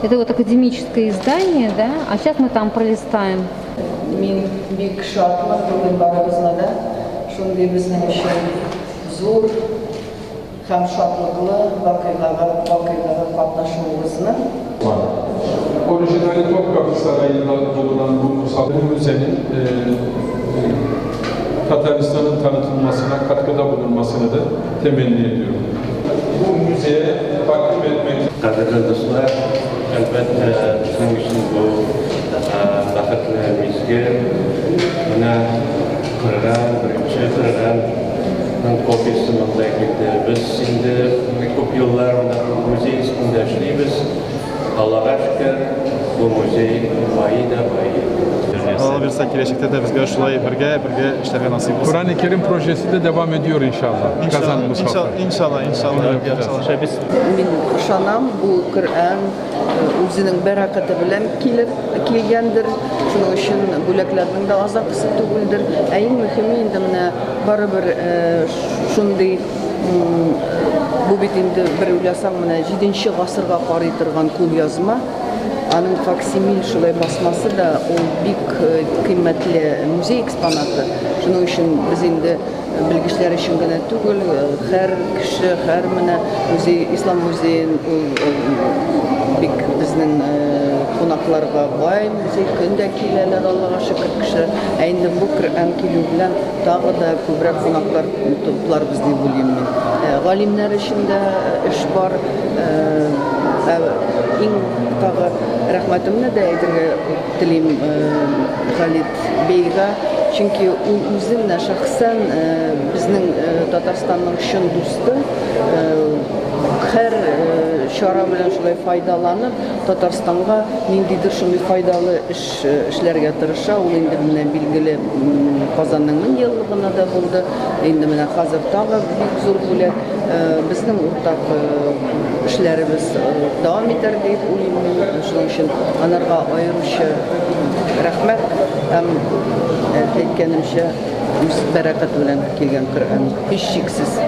Это вот академическое издание, да? А сейчас мы там пролистаем. Мин бик шатмын бүген барыбызны да шундый безнең өчен зур һәм шатлыклы вакыйгага катнашуыбызны. Orijinali Topkapı Sarayı'nda bulunan bu mushaf, bu müzenin Tataristan'ın tanıtılmasına katkıda bulunmasını da temenni ediyorum. Bu müzeye takdim etmek. Кадерле дуслар, әлбәттә, безнең өчен бу бәхетле мизгел. Менә Коръән, беренче Коръәннең копиясе монда килде. Без инде күп еллар менә бу музей өстендә эшлибез. Аллага шөкер, бу музей байый да байый. Алла бирсә, киләчәктә дә безгә шулай бергә бергә эшләргә насыйп булсын. Kur'an-ı Kerim projesi de devam ediyor inşallah. Kazan Mushafı. Иншалла, иншалла, иншалла. Мин ышанам, бу Коръән үзенең бәрәкәте белән килер, килгәндер. Шуның өчен бүләкләрнең дә азакысы түгелдер. Ә иң мөһиме инде менә барыбер шундый бу бит инде бер уйласаң менә 7 гасырга карый торган кулъязма. Аның факсимиль шулай басмасы да ул бик кыйммәтле музей экспонаты. Шуның өчен без инде белгечләр өчен генә түгел, һәр кеше, һәр менә музей, ислам музеен ул бик безнең кунакларга бай музей, көн дә киләләр, Аллага шөкер, кешеләр. Ә инде бу Коръән килү белән тагы да күбрәк кунаклар тупларбыз дип уйлыйм мин. Галимнәр өчен дә эш бар. Иң тагы рәхмәтемне дә әйтергә телим Халид бейгә, чөнки ул үзе менә шәхсән безнең Татарстанның чын дусты. Һәр чара белән шулай файдаланып, Татарстанга ниндидер шундый файдалы эш эшләргә тырыша. Ул инде менә билгеле Казанның 1000 еллыгына да булды. Инде менә хәзер тагы бик зур бүләк. Безнең уртак эшләребез дәвам итәр дип уйлыйм мин. Шуның өчен анарга аеруча рәхмәт һәм әйткәнемчә, үз бәрәкәте белән килгән Коръән һичшиксез.